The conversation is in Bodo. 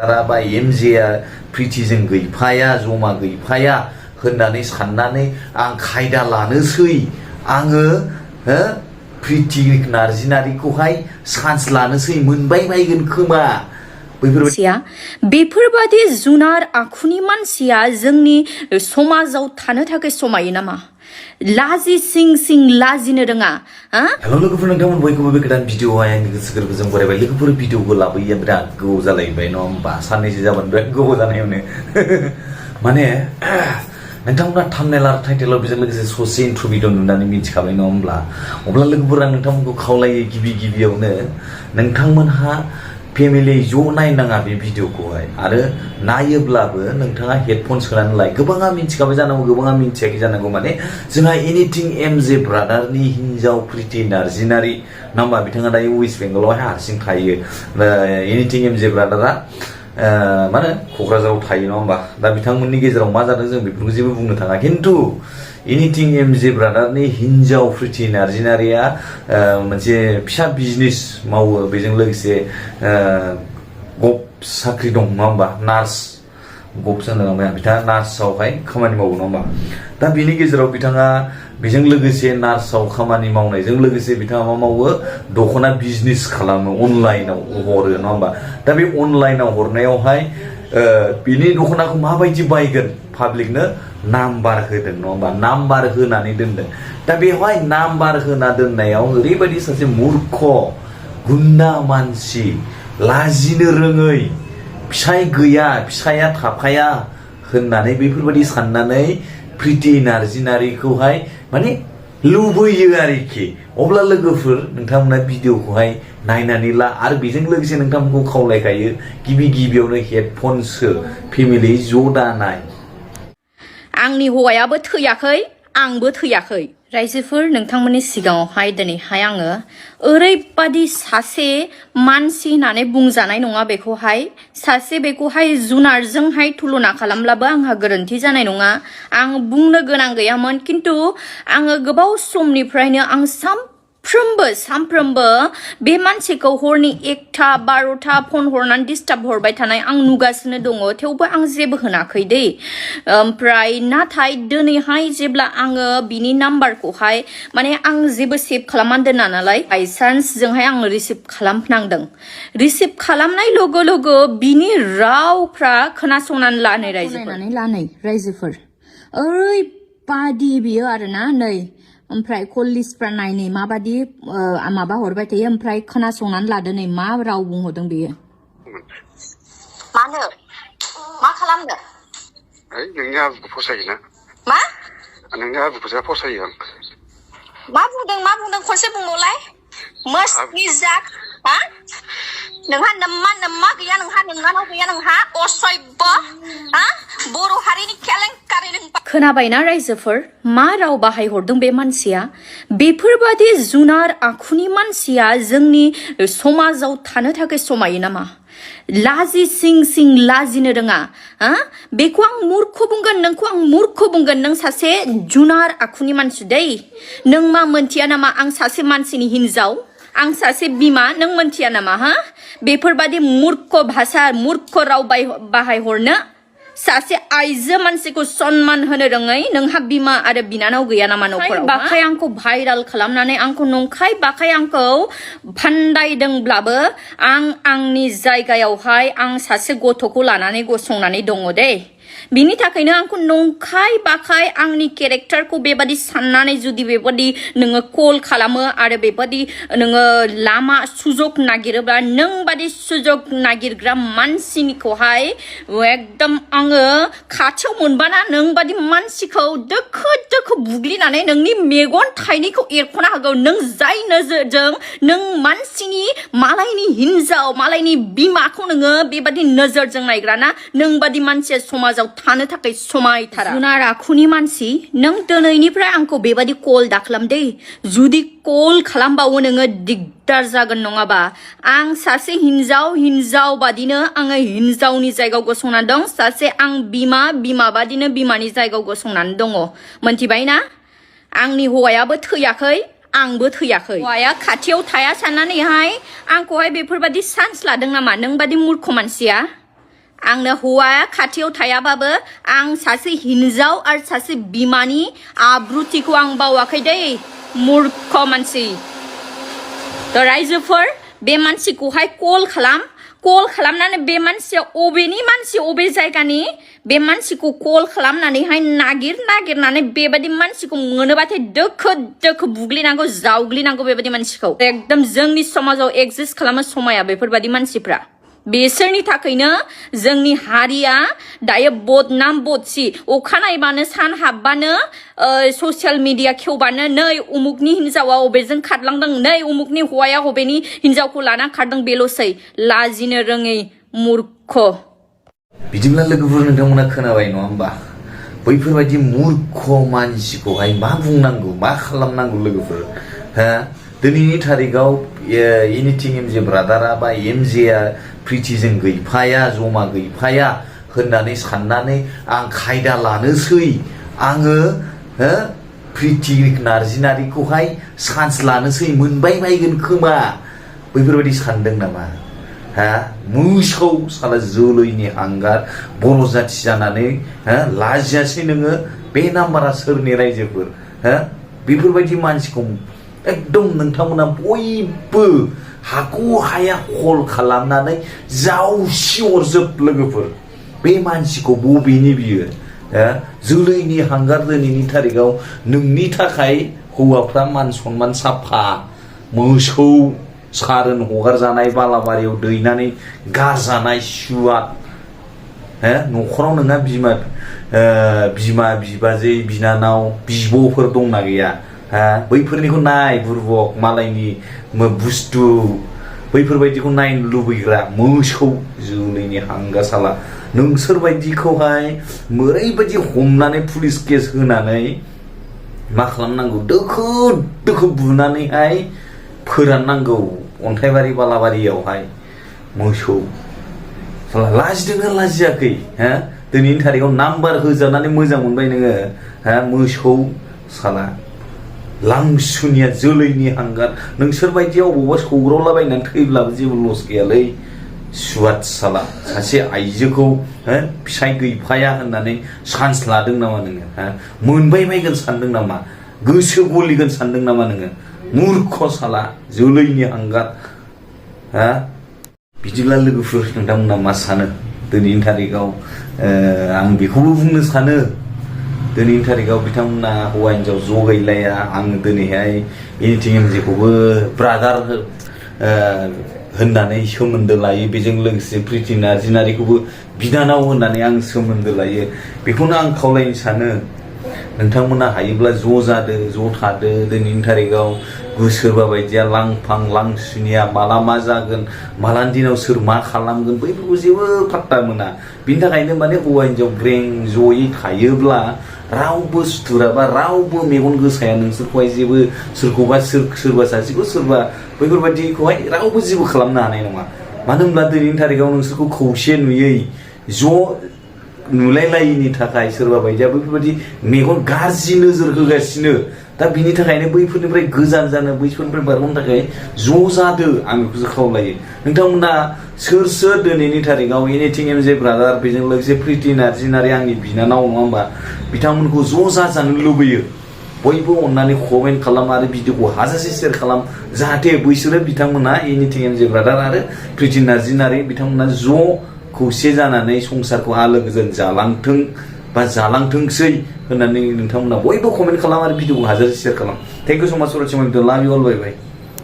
बा एमजेआ प्रिटिजों गैफाया जमा गैफाया होननानै साननानै आं खायदा लानोसै आङो प्रिटी नार्जिनारिखौहाय चान्स लानोसै मोनबाय बायगोन खोमा बेफोरबादि जुनार आखुनि मानसिया जोंनि समाजाव थानो थाखाय समायो नामा लाजि सिं सिं लाजिनो रोङा हेलो लोगोफोर नोंथांमोन बयखौबो बे गोदान भिडिअआवहाय आंनि गोसो गोरबोजों बरायबाय लोगोफोर भिडिअखौ लाबोयो बिराद गोबाव जालायबाय नङा होमबा साननैसो जाबाय बिराद गोबाव जानायावनो माने नोंथांमोना थाम्बनेल आरो टाइटेलाव बेजों लोगोसे ससे इन्ट्र भिडिअ नुनानै मिथिखाबाय नङा होमब्ला अब्ला लोगोफोर आं नोंथांमोनखौ खावलायो गिबियावनो नोंथांमोनहा फेमिलि ज' नायनाङा बे भिडिअखौहाय आरो नायोब्लाबो नोंथाङा हेडफन सोनानै लाय गोबाङा मिथिखाबाय जानांगौ गोबाङा मिथियाखै जानांगौ माने जोंहा एनिथिं एमजे ब्रादारनि हिन्जाव प्रिटी नार्जिनारि नङा होमबा बिथाङा दायो वेस्ट बेंगलावहाय हारसिं थायो एनिथिं एमजे ब्रादारा मा होनो क'क्राझाराव थायो नङा होमबा दा बिथांमोननि गेजेराव मा जादों जों बेफोरखौ जेबो बुंनो थाङा खिन्थु एनिथिं एमजे ब्रादारनि हिन्जाव प्रिटी नार्जिनारिया मोनसे फिसा बिजनेस मावो बेजों लोगोसे गभ साख्रि दं नङा होमबा नार्स गभ जानो बिथाङा नार्सआवहाय खामानि मावो नङा होमबा दा बेनि गेजेराव बिथाङा बेजों लोगोसे नार्सआव खामानि मावनायजों लोगोसे बिथाङा मा मावो दख'ना बिजनेस खालामो अनलाइनाव हरो नङा होमबा दा बे अनलाइनाव हरनायावहाय बिनि दख'नाखौ माबायदि बायगोन पाब्लिकनो नाम्बार होदों नङा होमबा नाम्बार होनानै दोनदों दा बेवहाय नाम्बार होना दोननायाव ओरैबायदि सासे मूर्ख गुन्दा मानसि लाजिनो रोङै फिसाय गैया फिसाया थाफाया होननानै बेफोरबायदि साननानै प्रिटी नार्जिनारिखौहाय माने लुबैयो आरोखि अब्ला लोगोफोर नोंथांमोना भिडिअखौहाय नायनानै ला आरो बेजों लोगोसे नोंथांमोनखौ खावलायखायो गिबियावनो हेडफन सो फेमिलि ज' दानाय आंनि हौवायाबो थैयाखै आंबो थैयाखै रायजोफोर नोंथांमोननि सिगाङावहाय दिनैहाय आङो ओरैबादि सासे मानसि होननानै बुंजानाय नङा बेखौहाय सासे बेखौहाय जुनारजोंहाय तुलना खालामब्लाबो आंहा गोरोन्थि जानाय नङा आं बुंनो गोनां गैयामोन खिन्थु आङो गोबाव समनिफ्रायनो आं सानफ्रोमबो बे मानसिखौ हरनि 1टा 12टा फन हरनानै डिस्टार्ब हरबाय थानाय आं नुगासिनो दङ थेवबो आं जेबो होनाखै दै ओमफ्राय नाथाय दिनैहाय जेब्ला आङो बिनि नाम्बारखौहाय माने आं जेबो सेभ खालामनानै दोना नालाय बायसान्स जोंहाय आं रिसिभ खालामनांदों रिसिभ खालामनाय लोगो बिनि रावफ्रा खोनासंनानै लानाय रायजोफोर ओरैबादि बियो आरोना नै ओमफ्राय कल लिस्टफ्रा नायनै माबादि माबा हरबाय थायो ओमफ्राय खोनासंनानै लादो नै मा राव बुंहरदों बेयो मानो मा खालामनो नोंनि आबुखौ फसायोना मा नोंनि आबुखौ जा फसायो आं मा बुंदों खनसे बुंबावलाय मस्ति जाक हा नोंहा नम्मा गैया नोंनाव गैया नोंहा असभ्य हा बर' हारिनि केलेंकारि खोनाबायना रायजोफोर मा राव बाहायहरदों बे मानसिया बेफोरबादि जुनार आखुनि मानसिया जोंनि समाजाव थानो थाखाय समायो नामा लाजि सिं सिं लाजिनो रोङा बेखौ आं मूर्ख बुंगोन नोंखौ आं मूर्ख बुंगोन नों सासे जुनार आखुनि मानसि दै नों मा मोनथिया नामा आं सासे मानसिनि हिन्जाव आं सासे बिमा नों मोनथिया नामा बेफोरबादि मूर्ख भाषा मूर्ख राव बाहायहरनो सासे आइजो मानसिखौ सन्मान होनो रोङै नोंहा बिमा आरो बिनानाव गैया नामा न'खराव बाखाय आंखौ भाइराल खालामनानै आंखौ नंखाय बाखाय आंखौ फान्दायदोंब्लाबो आं आंनि जायगायावहाय आं सासे गथ'खौ लानानै गसंनानै दङ दे बिनि थाखायनो आंखौ नंखाय बाखाय आंनि केरेक्टारखौ बेबादि साननानै जुदि बेबादि नोङो कल खालामो आरो बेबादि नोङो लामा सुजग नागिरोब्ला नों बादि सुजग नागिरग्रा मानसिनिखौहाय एकदम आङो खाथियाव मोनबाना नों बादि मानसिखौ दोखो बुग्लिनानै नोंनि मेगन थाइनैखौ एरख'ना होगौ नों जाय नोजोरजों नों मानसिनि मालायनि हिन्जाव मालायनि बिमाखौ नोङो बेबादि नोजोरजों नायग्राना नों बादि मानसिया समाजाव थानो थाखाय समायथारा जुनार आखुनि मानसि नों दिनैनिफ्राय आंखौ बेबादि कल दाखालाम दे जुदि कल खालामबावो नोङो दिगदार जागोन नङाबा आं सासे हिन्जाव बादिनो आङो हिन्जावनि जायगायाव गसंनानै दं सासे आं बिमा बादिनो बिमानि जायगायाव गसंनानै दङ मोनथिबाय ना आंनि हौवायाबो थैयाखै आंबो थैयाखै हौवाया खाथियाव थाया साननानैहाय आंखौहाय बेफोरबादि चान्स लादों नामा नों बादि मूर्ख मानसिया आंनो हौवाया खाथियाव थायाबाबो आं सासे हिनजाव आरो सासे बिमानि आब्रुथिखौ आं बावाखै दै मूर्ख मानसि थ' रायजोफोर बे मानसिखौहाय कल खालामनानै बे मानसिया अबेनि मानसि अबे जायगानि बे मानसिखौ कल खालामनानैहाय नागिरनानै बेबायदि मानसिखौ मोनोबाथाय दोखो बुग्लिनांगौ जावग्लिनांगौ बेबायदि मानसिखौ एकदम जोंनि समाजाव एक्जिस्ट खालामो समाया बेफोरबायदि मानसिफ्रा बिसोरनि थाखायनो जोंनि हारिया दायो बदनाम बदसि अखानायबानो सान हाबबानो ससियेल मिडिया खेवबानो नै उमुकनि हिनजावा अबेजों खारलांदों नै उमुकनि हौवाया अबेनि हिनजावखौ लाना खारदों बेल'सै लाजिनो रोङै मूर्ख बिदिब्ला लोगोफोर नोंथांमोना खोनाबाय नङा होमबा बैफोरबायदि मूर्ख मानसिखौहाय मा बुंनांगौ मा खालामनांगौ लोगोफोर हा दिनैनि थारिखाव एनिथिं एमजे ब्रादारा बा एमजेआ प्रिटिजों गैफाया जमा गैफाया होननानै साननानै आं खायदा लानोसै आङो प्रिति नार्जिनारिखौहाय चान्स लानोसै मोनबाय बायगोन खोमा बैफोरबायदि सानदों नामा हा मोसौ साला जोलैनि हांगार बर' जाथि जानानै लाजियासै नोङो बे नाम्बारा सोरनि रायजोफोर बेफोरबायदि मानसिखौ एकदम नोंथांमोना बयबो हागौ हाया कल खालामनानै जावसिहरजोब लोगोफोर बे मानसिखौ बबेनि बियो जोलैनि हांगार दिनैनि थारिखाव नोंनि थाखाय हौवाफ्रा मान सनमान साफा मोसौ सारोन हगारजानाय बालाबारियाव दैनानै गारजानाय सुवाद न'खराव नोंहा बिमा बिबाजै बिनानाव बिब'फोर दंना गैया बैफोरनिखौ नाय बुरबक मालायनि बुस्थु बैफोरबायदिखौ नायनो लुबैग्रा मोसौ जोलैनि हांगा साला नोंसोरबायदिखौहाय ओरैबायदि हमनानै पुलिस केस होनानै मा खालामनांगौ दोखो बुनानैहाय फोराननांगौ अन्थाइबारि बालाबारियावहाय मोसौ साला लाजिदोंना लाजियाखै दिनैनि थारिखाव नाम्बार होजानानै मोजां मोनबाय नोङो मोसौ साला लांसुनिया जोलैनि हांगार नोंसोरबायदिया अबावबा सौग्रावलाबायनानै थैब्लाबो जेबो लस गैयालै सुवाद साला सासे आइजोखौ फिसाय गैफाया होननानै चान्स लादों नामा नोङो मोनबाय बायगोन सानदों नामा गोसो गलिगोन सानदों नामा नोङो मूर्ख साला जोलैनि हांगार बिदिब्ला लोगोफोर नोंथांमोना मा सानो दिनैनि थारिखाव आं बेखौबो बुंनो सानो दिनैनि थारिखाव बिथांमोना हौवा हिनजाव ज' गैलाया आं दिनैहाय एनिथिं एमजेखौबो ब्रादार होननानै सोमोन्दो लायो बेजों लोगोसे प्रिति नार्जिनारिखौबो बिनानाव होननानै आं सोमोन्दो लायो बेखौनो आं खावलायनो सानो नोंथांमोना हायोब्ला ज' जादो ज' थादो दिनैनि थारिखाव सोरबा बायदिया लांफां लांसुनिया माला मा जागोन मालानि दिनाव सोर मा खालामगोन बैफोरखौ जेबो पात्ता मोना बिनि थाखायनो माने हौवा हिनजाव ग्रें जयै थायोब्ला रावबो सुथुरा बा रावबो मेगन गोसाया नोंसोरखौहाय जेबो सोरखौबा सोरबा सासेखौ सोरबा बैफोरबायदिखौहाय रावबो जेबो खालामनो हानाय नङा मानो होनब्ला दिनैनि थारिखाव नोंसोरखौ खौसे नुयै ज' नुलायलायिनि थाखाय सोरबा बायदिया बैफोरबायदि मेगन गाज्रि नोजोर होगासिनो दा बिनि थाखायनो बैफोरनिफ्राय गोजान जानो बैफोरनिफ्राय बारग'नो थाखाय ज' जादो आं बेखौसो खावलायो नोंथांमोना सोर दिनैनि थारिखाव एनिथिं एमजे ब्रादार बेजों लोगोसे प्रिति नार्जिनारि आंनि बिनानाव नङा होमबा बिथांमोनखौ ज' जाजानो लुबैयो बयबो अननानै कमेन्ट खालाम आरो भिडिअखौ हाजासे शेयार खालाम जाहाथे बैसोरो बिथांमोना एनिथिं एमजे ब्रादार आरो प्रिति नार्जिनारि बिथांमोना ज' खौसे जानानै संसारखौ आलो गोजोन जालांथों बा जालांथोंसै होननानै नोंथांमोना बयबो कमेन्ट खालाम आरो भिडिअखौ हाजासे शेयार खालाम थेंक इउ सो माच फर वाचिं लाभ यू ऑल बाय बाय